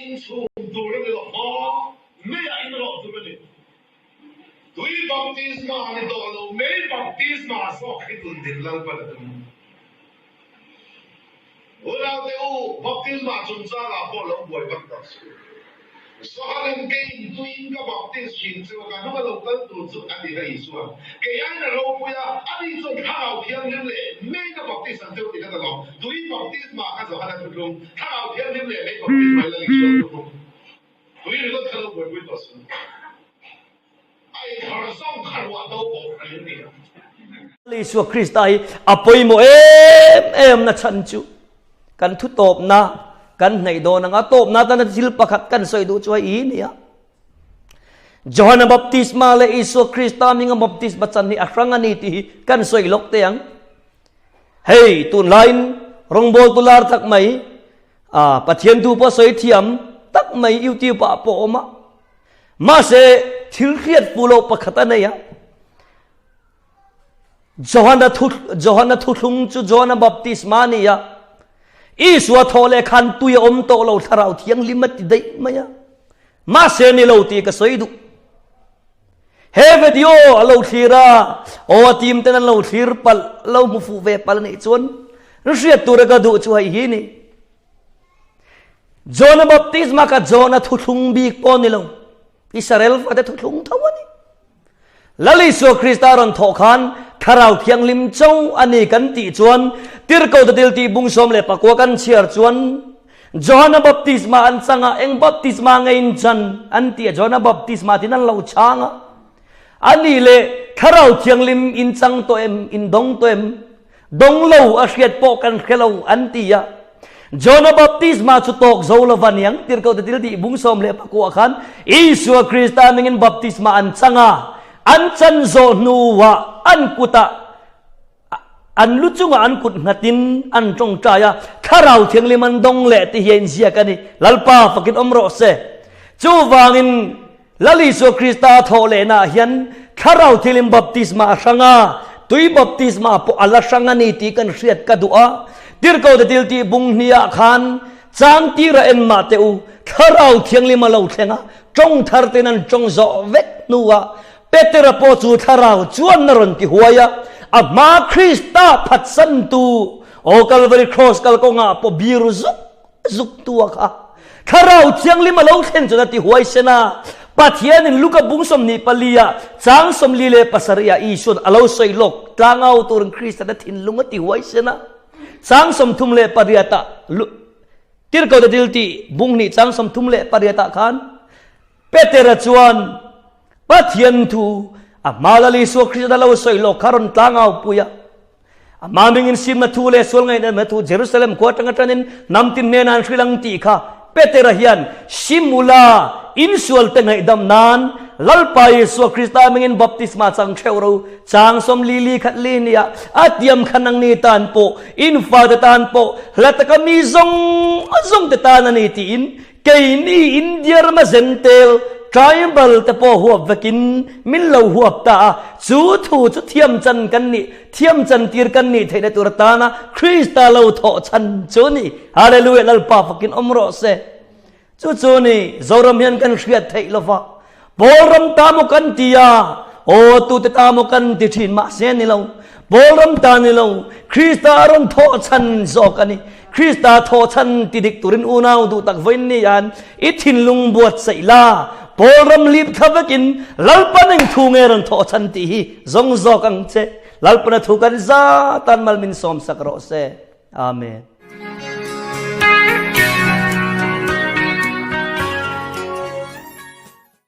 in chhum tur a ni lo va, meiah in rawh tur a ni. Tui baptisma a ni tawh lo, mei baptisma zawk hi tun din Lalpan a tum. Unaute u, baptisma chungchangah pawh lo buai vak tak suh. Johanan keiin tuiin ka baptis thin chu ka hnung a lo kal tur chu a ti kha Isua'n. Kei aiin a ropui a, ani chuan Thlarau Thianghlim leh mei ka baptis ang cheu ti kha ta lo. Tui baptisma kha Johana thuthlung, Thlarau Thianghlim leh mei baptisma i la Isua'n thuthlung. Tui ringawt kha lo buaipui tawh suh. A inthar zawng kha ruah do pawh a ring ni ang. Isua Krista hi a pawimawh em em na chhan chu kan thu tawpna kan hnaih dawn anga tawpna atana thil pakhat kan sawi duh chu hei i nia. Johana baptisma leh Isua Krista hminga baptisma chan hi a hrang a ni tih hi kan sawi lawk teh ang. Hei tunlaiin rawngbawltu lar tak mai a Pathian thu pawh sawi thiam tak mai YouTube ah pawh awm a. Mahse thil hriat fu loh pakhat a nei a. Johana thu Johana thuthlung chu Johana baptisma a ni a. Isua thaw leh khan tui a awm tawh lo thlarau thianghlim a ti daih mai a. Mahse ni lo tih ka sawi duh. He video a lo thlir a, aw a team ten an lo thlir palh, lo hmu fuh ve palh anih chuan hriat tura ka duh chu hei hi ni. Johna baptisma kha Johna thuthlung bik pawh ni lo. Israel fate thuthlung tho a ni. Lal Isua Krista rawn thawh khan Thlarau Thianghlim cho a ni kan tih chuan Tirhkoh Datil tih bung 19 kan chhiar chuan Johana baptisma an chang a, eng baptisma nge in chan an ti a, Johana baptisma tin an lo chang a. A nih leh Thlarau Thianghlim in chang tawh em, in dawng tawh em? Dawng lo a hriat pawh kan hre lo an ti a. Johna baptisma chu tawk zo lova niang Tirhkoh te thil tih bung 19 khan Isua Krista ningin baptisma an chang a, an chan zawh hnuah an kutah an lu chungah an kut nghatin an tawngtai a, Thlarau Thianghlim an dawng leh ti hi a inziak a ni. Lalpa fakin awm rawh se. Chuvangin Lal Isua Krista a thawh lehnaah hian Thlarau Thianghlim baptisma a hrang a, tui baptisma pawh a la hrang a ni tih kan hriat ka duh a. Tirhkoh te thil tih bung hniah khan chang tira en mah teh u, Thlarau Thianghlim a lo thleng a, tawng thar ten an tawng zawh vek hnuah Petera pawh chu Thlarau chuan a rawn ti huai a, a hma Krista phatsantu aw Kalvari Kraws kalkawngah pawh bir zuk zuk tu a kha. Thlarau Thianghlim a lo thlen chuan a ti huaisen a, Pathianin Luka bung 24 ah chang 47 ah Isua'n a lo sawi lawk tlangau turin Krista'n a thinlung a ti huaisen a, chang 38 ah Tirhkoh te thil tih bung hnih chang 38 ah khan Petera chuan Pathian thu a hma Lal Isua Krista lo sawi lawk kha rawn tlangau pui a. Amah mingin simna thu leh sual ngaihna thu Jerusalem khua atanga tanin hnam tin hnenah an hrilh ang tih kha Petera hian sim ula insual te ngaihdam nan Lalpa Isua Krista mingin baptisma chang theuh ro chang sawm li li khat li nia a tiam kha nang ni tan pawh in fate tan pawh hla taka mi zawng zawng te tan a ni tiin Keini India rama zentel, tribal, te pawh huap vekin min lo huap ta a, chu thu chu thiam chan kan nih, thiam chan tir kan nih theihna tur atana Krista lo thawh chhan chu ni. Hallelujah Lalpa fakin awm rawh se. Chu chu ni Zoram hian kan hriat theih lova Pawl ram ta maw kan ti a, aw tute ta maw kan ti thin mahse ni lo. Pawl ram ta ni lo, Krista a rawn thawh chhan zawk a ni. Krista thawh chhan ti dik turin unau duh tak vawiin ni an i thinlung buatsaih la, Pawl ram lip thla vekin Lalpan eng thu nge rawn thawh chhan tih hi zawng zawk ang che. Lalpan a thu kan za tan mal min sawmsak rawh se. Amen.